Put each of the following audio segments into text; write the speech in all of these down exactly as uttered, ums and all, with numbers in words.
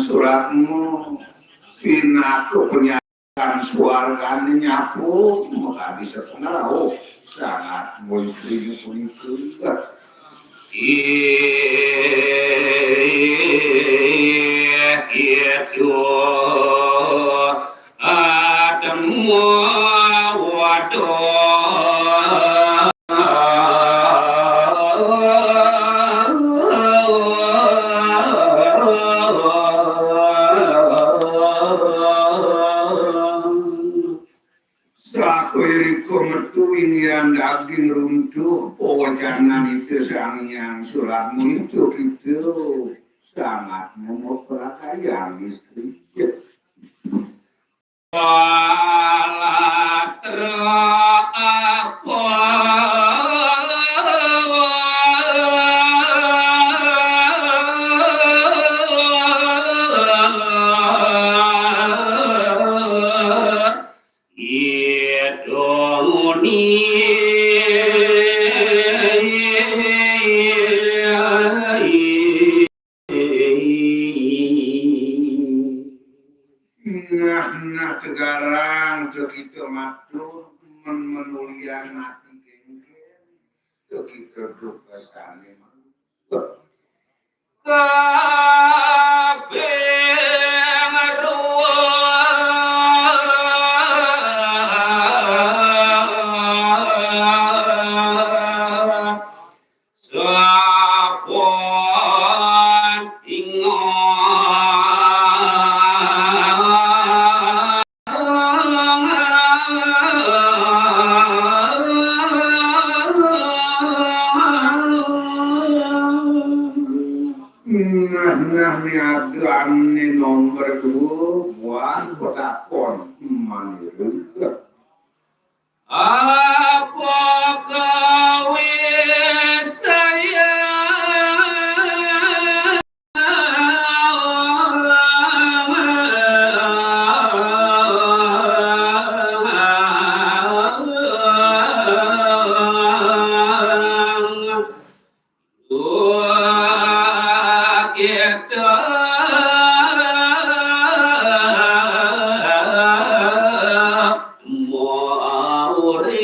suratmu pinaka penyaran suargane nyapu, makadi setengah rauh sangat muistri punika. Ih, itu atemu waduh. Sakoirika metu inggihan daging runtuh, pawacanan itu Sang Hyang Suratmu itu kita sangat memperagayan istri. Alatra apa? Idoni. Nah, nah, tegarang, cekita matur, men-, menulian mati kengken, cekita duka sane. Kaping rua. Sapunika. Nah, nah, niadane nomor dua, buat kotakon. Manira. Apa kawisayan? Duh, kita mau urip.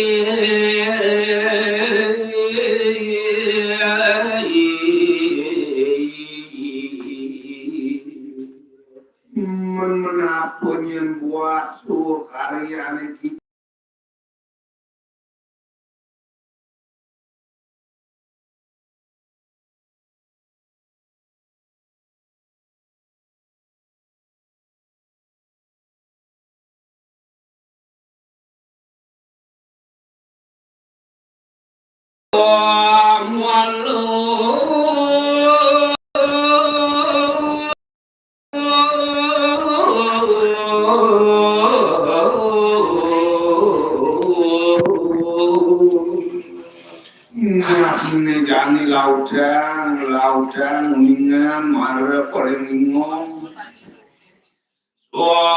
Men-, menapa nyen buat sukaryane kita? Nah, ne jani lautang, lautang uningan mara paling ingong. Suang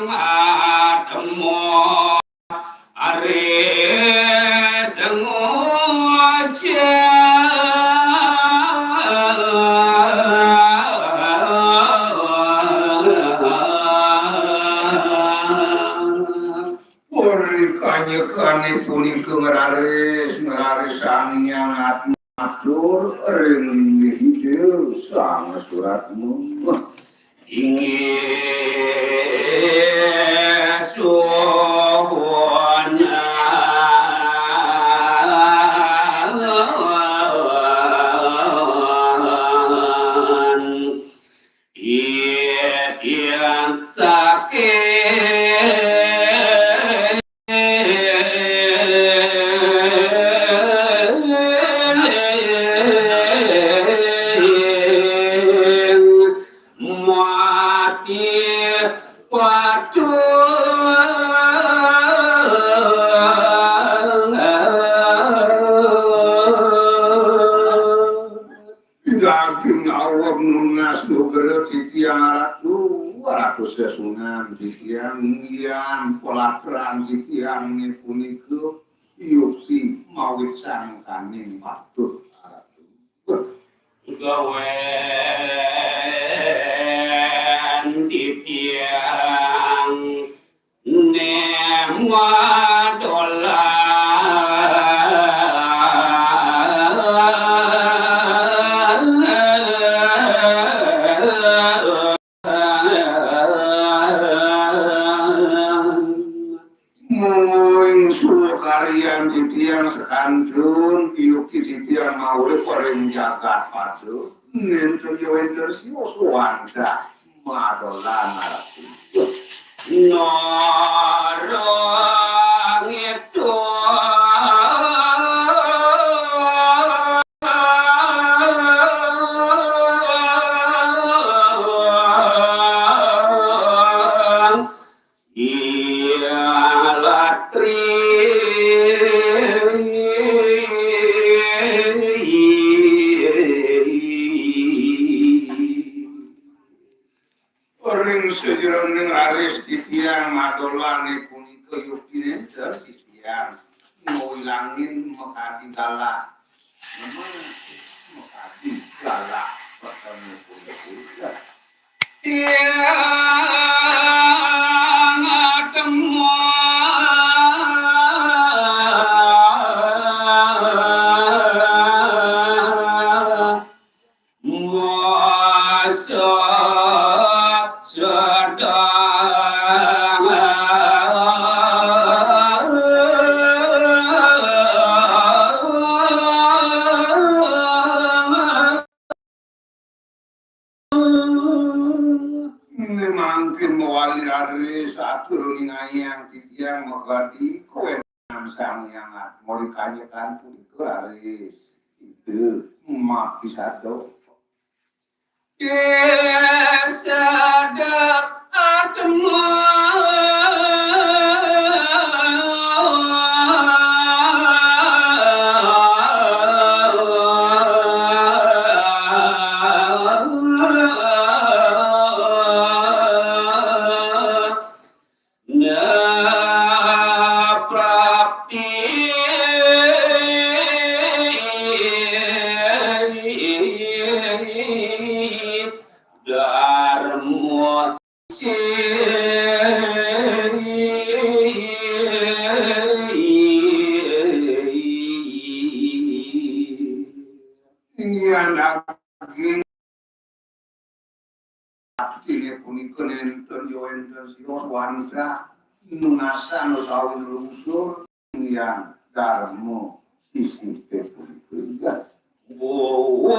atemo are sengoja. Purikanyekane punika ngraris, ngraris Sang Hyang Atmatur ring linggih Ida Sang Suratma. Inggih suhunan. Titiang saking mati patuh. Daging awak nunas nugra titiang Ratu, Ratu Sesuunan titiang, inggihan palatran titiang punika yukti mawit sangkaning patut Ratu. Gawen titiang ne madolan. Mungsuh karyan titiang sekantun, yukti titiang maurip ring jagat patu, nenten ya wenten sios wantah madolan arep. Norong itu. Iya latri. Ring sajeroning raris titiang madolan punika yukti nenten titiang ngwilangin makadi galah. Makadi galah ketemu punika. Tiang ketemu. Masa sedang. Mangkin mawali raris atur ningayang titiang makadi kowe Sang Hyang Atma ri kanyekan punika raris. Ida mapi sada. Sadap atma. Na prapti darma. Inggih daging. Aktine punika nenten ya wenten sios wantah nunasan utawi nglungsur yang darma sisih punika. Buat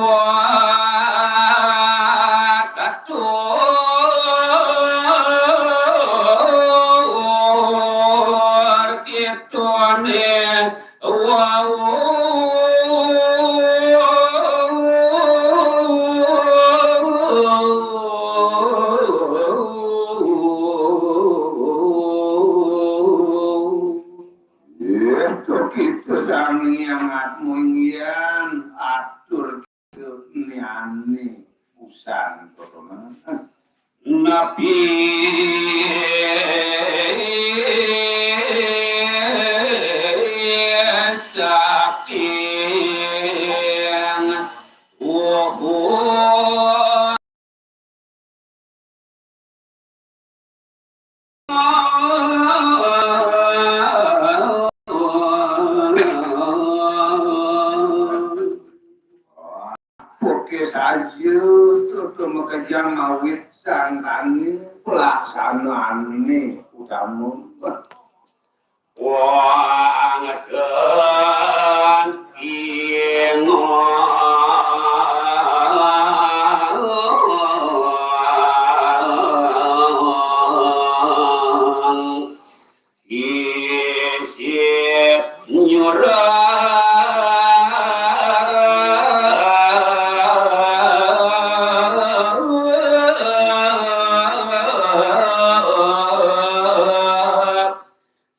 atur kitone. Yéh, to kita sami yang atmunyian atur niane usan to. Napi saking wuhun. Oke saja, tutu makejang mawit sangkaning pelaksanane utama. Wang sengking. Sisip nyurang.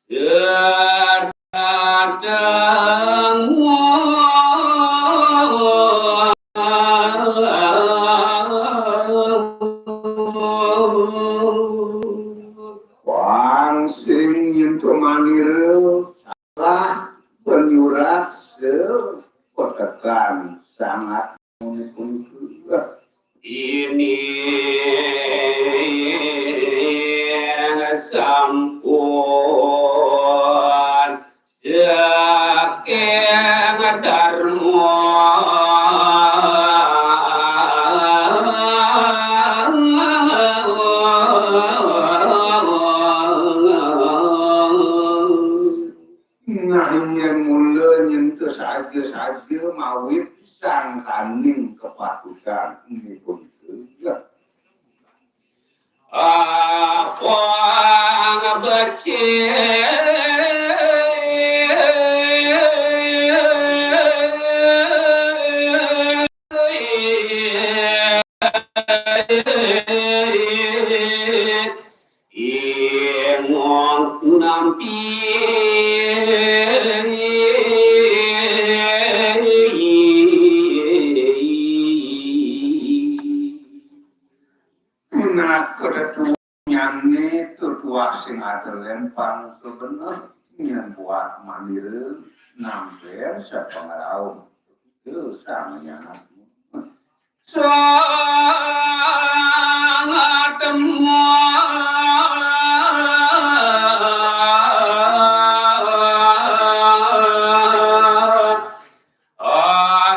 Sedatang. Wang sing nyentuh manira salah penyurat sepetekan sangat. Ini sampun saking darma. Nah, inggih mula nyentuh saja-saja mawit sangkaning kepatutan inggih punika. Apa becik Ingon nampi. Menaka tetunyane tetuah sing ada lempang kebener nyen buat manira nampen sepengraum. Terus sama nyangat. Sangat temuan.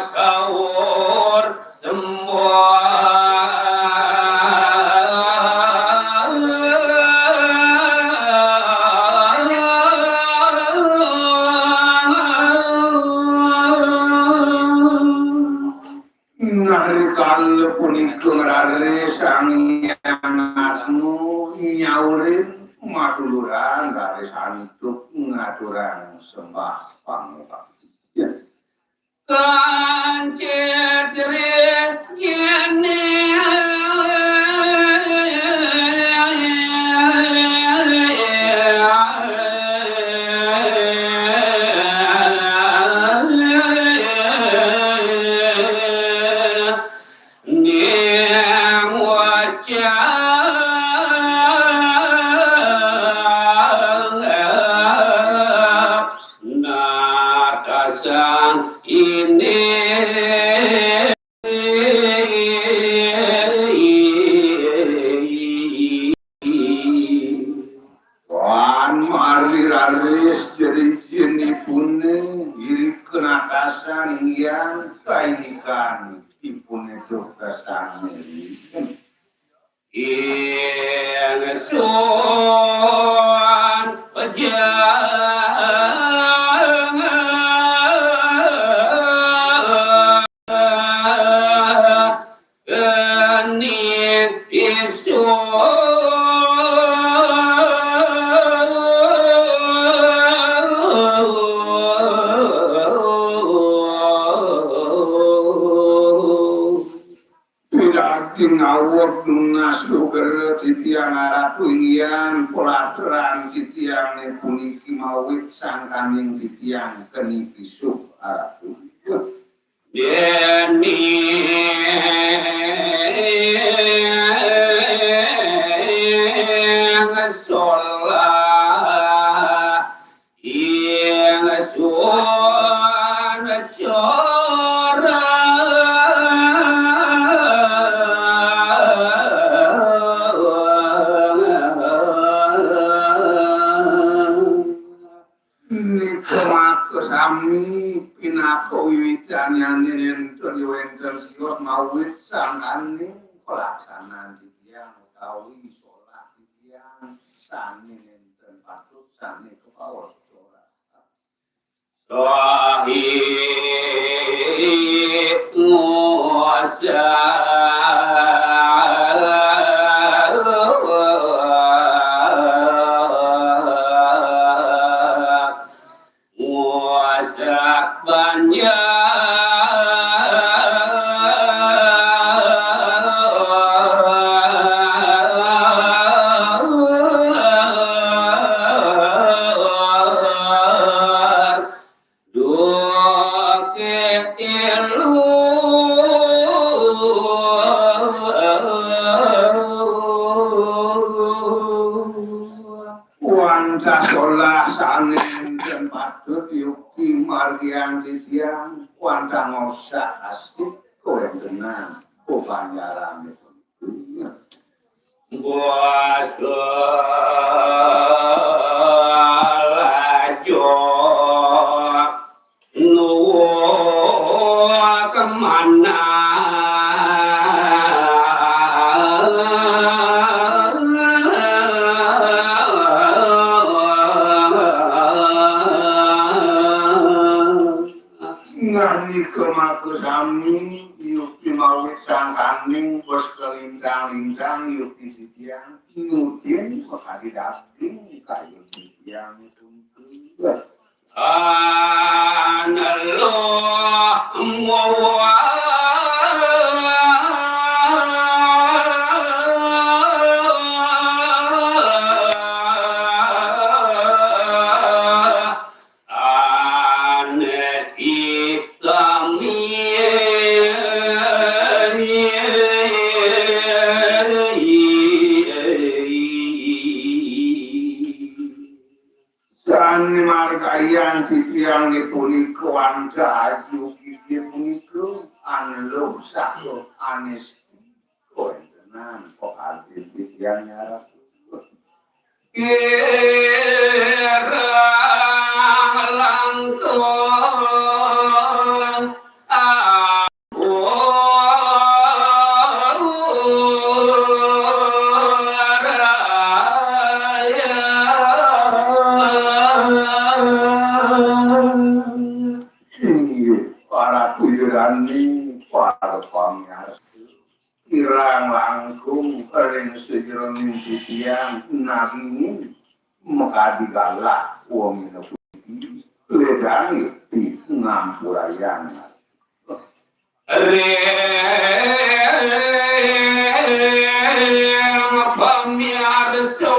Asaur semua. Nah, rikala punika ngraris Sang Hyang Atma nyaurin matuluran raris antuk ngaturang sembah pangubakti. Kancit rijine. Ning wacang natasang ini. Wan mari raris jerijenipune irika natasan inggian kainikan ipune duh kasane. Ingsun pejang Geni isun. Pinarti ngaweg nunas luger titiang Ratu inggian pelateran titiang puniki mawit sangkaning titiang keni pisuh Ratu. Dening solah ing sun corah. Nika maka sami pinaka wiwitanyane nenten wenten sios mawit sangkaning pelaksanaan titiang utawi solah titiang sane nenten patut sane kepaos corah. Sohi nguasa. Nguasak banjar. Duke ilu. Wantah solah sane nenten patut yukti margian titiang, wantah ngosak asik kawentenan Panjaran itu. Nah, nika maka sami, yukti mawit sangkaning bos kalintang-lintang, yukti titiang, nutin makadi daging, kayu titiang tungkul. Sane margayang titiang punika wantah aju gigi punika, anu luh saha anis kawentenan pakartin titiang nyarap. Kirang langkung Inggih, para kuyuraning, para pamiarsa. Kirang langkung ring sajeroning titiang nagingin makadi galah wong puniki, ledang yukti ngampurayang. Ring pamiarsa.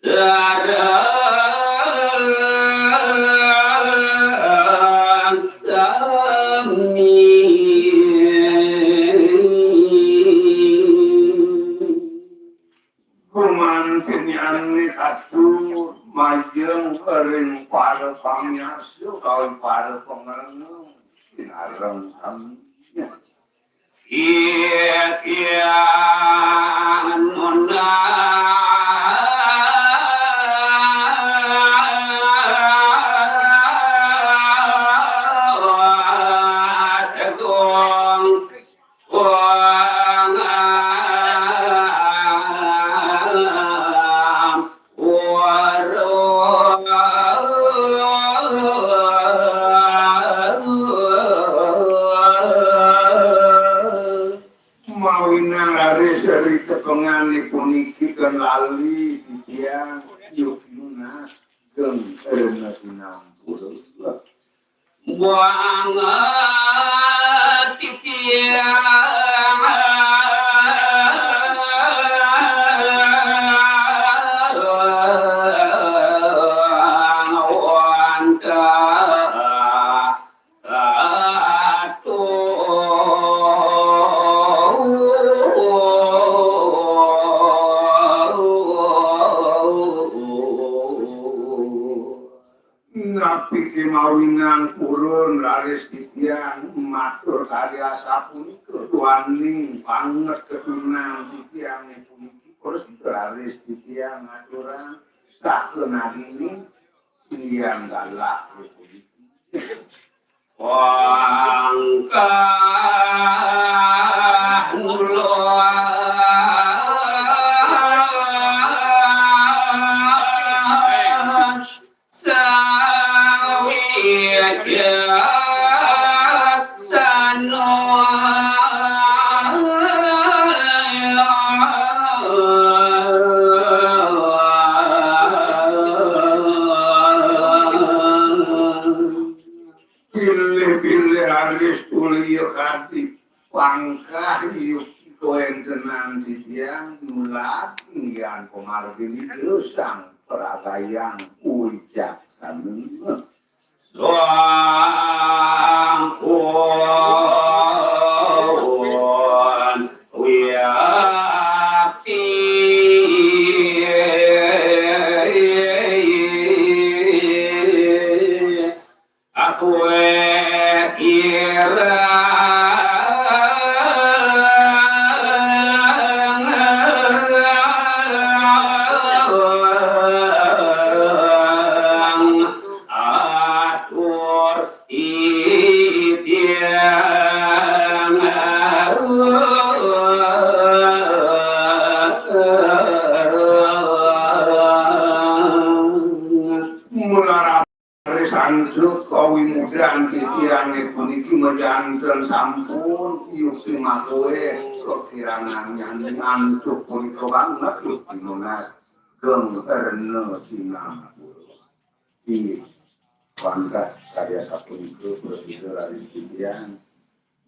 Sareng sami. Gumantinnyané katur majeng ring para pamiarsa, kawi para pangrengeng, sinareng sami. Ikian nona segung wang Mawinang raris ri tepengan puniki ten lali titiang yuk nunas geng rena sinampura. Banget titiang wantah atur. Napi kemawinang purun raris titiang matur kadi asapunika, duaning banget ketunan titiang puniki, terus raris titiang aturang sakenadini titiang galah puniki. Wangkah nuloan sawijaksana. Bilih-bilih raris tulia kadi pangkah yuk kawentenan titiang nulat inggihan pamargin Ida Sang Pradayang Wicaksana. Sampun wiakti. Pikiran titiang puniki majanten sampun yukti makoe kekirangan nyanyi antuk punika banget yukti nunas geng rena sinampun. Inggih, wantah karya sapunika prasida raris titiang.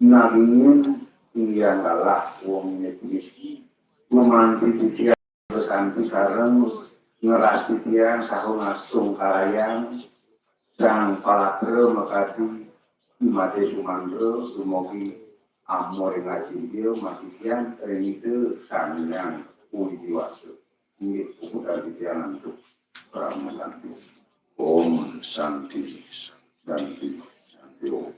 Nanging titiang galah wong puniki gumanti titiang santi sareng ngerasi tiang saha ngasung kalayan sang palatra makadi mate sumandra dumugi amor ing ajinja masikian ring Ida Sang Hyang Widi Wasa. Inggih, puputang titiang antuk parama santi. Om Santi, Santi, Santi Om.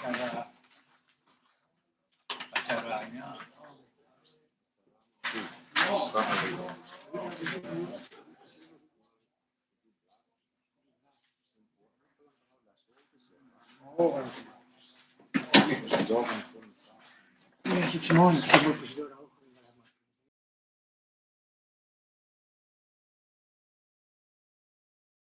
Acara, acaranya. Oh. Iya, six months.